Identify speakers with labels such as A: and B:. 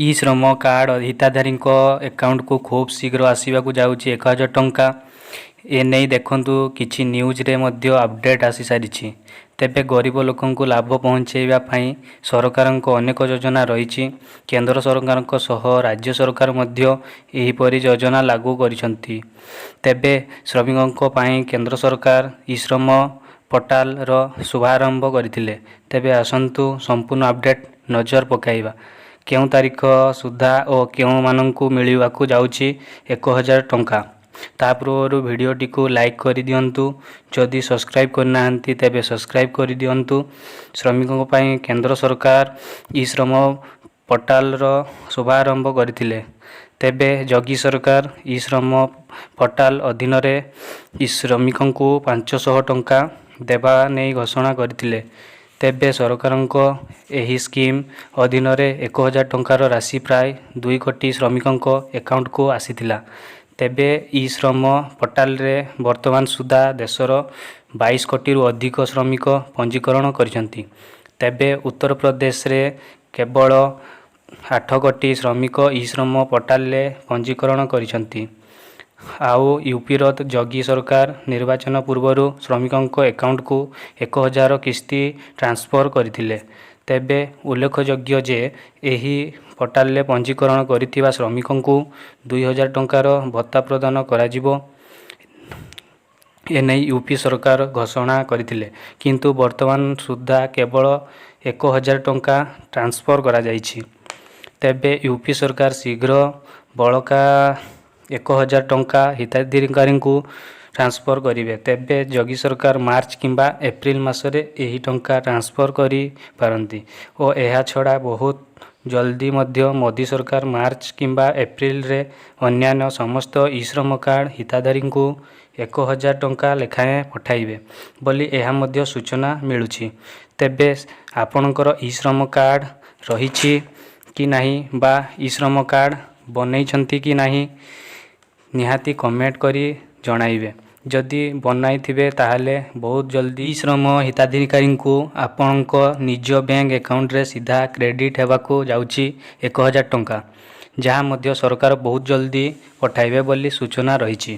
A: ଇ ଶ୍ରମ କାର୍ଡ଼ ହିତାଧିକାରୀଙ୍କ ଆକାଉଣ୍ଟକୁ ଖୁବ୍ ଶୀଘ୍ର ଆସିବାକୁ ଯାଉଛି 1000 ଟଙ୍କା। ଏନେଇ ଦେଖନ୍ତୁ, କିଛି ନ୍ୟୁଜ୍ରେ ମଧ୍ୟ ଅପଡ଼େଟ୍ ଆସିସାରିଛି। ତେବେ ଗରିବ ଲୋକଙ୍କୁ ଲାଭ ପହଞ୍ଚାଇବା ପାଇଁ ସରକାରଙ୍କ ଅନେକ ଯୋଜନା ରହିଛି। କେନ୍ଦ୍ର ସରକାରଙ୍କ ସହ ରାଜ୍ୟ ସରକାର ମଧ୍ୟ ଏହିପରି ଯୋଜନା ଲାଗୁ କରିଛନ୍ତି। ତେବେ ଶ୍ରମିକଙ୍କ ପାଇଁ କେନ୍ଦ୍ର ସରକାର ଇ ଶ୍ରମ ପୋର୍ଟାଲର ଶୁଭାରମ୍ଭ କରିଥିଲେ। ତେବେ ଆସନ୍ତୁ, ସମ୍ପୂର୍ଣ୍ଣ ଅପଡ଼େଟ୍ ନଜର ପକାଇବା, କେଉଁ ତାରିଖ ସୁଦ୍ଧା ଓ କେଉଁମାନଙ୍କୁ ମିଳିବାକୁ ଯାଉଛି 1000 ଟଙ୍କା। ତା ପୂର୍ବରୁ ଭିଡ଼ିଓଟିକୁ ଲାଇକ୍ କରିଦିଅନ୍ତୁ। ଯଦି ସବସ୍କ୍ରାଇବ୍ କରିନାହାନ୍ତି, ତେବେ ସବସ୍କ୍ରାଇବ୍ କରିଦିଅନ୍ତୁ। ଶ୍ରମିକଙ୍କ ପାଇଁ କେନ୍ଦ୍ର ସରକାର ଇ ଶ୍ରମ ପୋର୍ଟାଲର ଶୁଭାରମ୍ଭ କରିଥିଲେ। ତେବେ ଯୋଗୀ ସରକାର ଇ ଶ୍ରମ ପୋର୍ଟାଲ ଅଧୀନରେ ଇ ଶ୍ରମିକଙ୍କୁ 500 ଟଙ୍କା ଦେବା ନେଇ ଘୋଷଣା କରିଥିଲେ। ତେବେ ସରକାରଙ୍କ ଏହି ସ୍କିମ୍ ଅଧୀନରେ 1000 ଟଙ୍କାର ରାଶି ପ୍ରାୟ 2 କୋଟି ଶ୍ରମିକଙ୍କ ଆକାଉଣ୍ଟକୁ ଆସିଥିଲା। ତେବେ ଇ ଶ୍ରମ ପୋର୍ଟାଲରେ ବର୍ତ୍ତମାନ ସୁଦ୍ଧା ଦେଶର 22 କୋଟିରୁ ଅଧିକ ଶ୍ରମିକ ପଞ୍ଜୀକରଣ କରିଛନ୍ତି। ତେବେ ଉତ୍ତରପ୍ରଦେଶରେ କେବଳ 8 କୋଟି ଶ୍ରମିକ ଇ ଶ୍ରମ ପୋର୍ଟାଲରେ ପଞ୍ଜୀକରଣ କରିଛନ୍ତି। ଆଉ ୟୁପିର ଯୋଗୀ ସରକାର ନିର୍ବାଚନ ପୂର୍ବରୁ ଶ୍ରମିକଙ୍କ ଆକାଉଣ୍ଟକୁ 1000 କିସ୍ତି ଟ୍ରାନ୍ସଫର କରିଥିଲେ। ତେବେ ଉଲ୍ଲେଖଯୋଗ୍ୟ ଯେ, ଏହି ପୋର୍ଟାଲରେ ପଞ୍ଜୀକରଣ କରିଥିବା ଶ୍ରମିକଙ୍କୁ 2000 ଟଙ୍କାର ଭତ୍ତା ପ୍ରଦାନ କରାଯିବ। ଏନେଇ ୟୁପି ସରକାର ଘୋଷଣା କରିଥିଲେ। କିନ୍ତୁ ବର୍ତ୍ତମାନ ସୁଦ୍ଧା କେବଳ 1000 ଟଙ୍କା ଟ୍ରାନ୍ସଫର କରାଯାଇଛି। ତେବେ ୟୁପି ସରକାର ଶୀଘ୍ର ବଳକା 1000 ଟଙ୍କା ହିତାଧିକାରୀଙ୍କୁ ଟ୍ରାନ୍ସଫର କରିବେ। ତେବେ ଯୋଗୀ ସରକାର ମାର୍ଚ୍ଚ କିମ୍ବା ଏପ୍ରିଲ ମାସରେ ଏହି ଟଙ୍କା ଟ୍ରାନ୍ସଫର କରିପାରନ୍ତି ଓ ଏହା ଛଡ଼ା ବହୁତ ଜଲ୍ଦି ମଧ୍ୟ ମୋଦି ସରକାର ମାର୍ଚ୍ଚ କିମ୍ବା ଏପ୍ରିଲରେ ଅନ୍ୟାନ୍ୟ ସମସ୍ତ ଇ ଶ୍ରମ କାର୍ଡ଼ ହିତାଧିକାରୀଙ୍କୁ 1000 ଟଙ୍କା ଲେଖାଏଁ ପଠାଇବେ ବୋଲି ଏହା ମଧ୍ୟ ସୂଚନା ମିଳୁଛି। ତେବେ ଆପଣଙ୍କର ଇ ଶ୍ରମ କାର୍ଡ଼ ରହିଛି କି ନାହିଁ ବା ଇ ଶ୍ରମ କାର୍ଡ଼ ବନେଇଛନ୍ତି କି ନାହିଁ, ନିହାତି କମେଣ୍ଟ କରି ଜଣାଇବେ। ଯଦି ବନାଇଥିବେ, ତାହେଲେ ବହୁତ ଜଲ୍ଦି ଇ ଶ୍ରମ ହିତାଧିକାରୀଙ୍କୁ ଆପଣଙ୍କ ନିଜ ବ୍ୟାଙ୍କ ଆକାଉଣ୍ଟରେ ସିଧା କ୍ରେଡ଼ିଟ୍ ହେବାକୁ ଯାଉଛି 1000 ଟଙ୍କା, ଯାହା ମଧ୍ୟ ସରକାର ବହୁତ ଜଲ୍ଦି ପଠାଇବେ ବୋଲି ସୂଚନା ରହିଛି।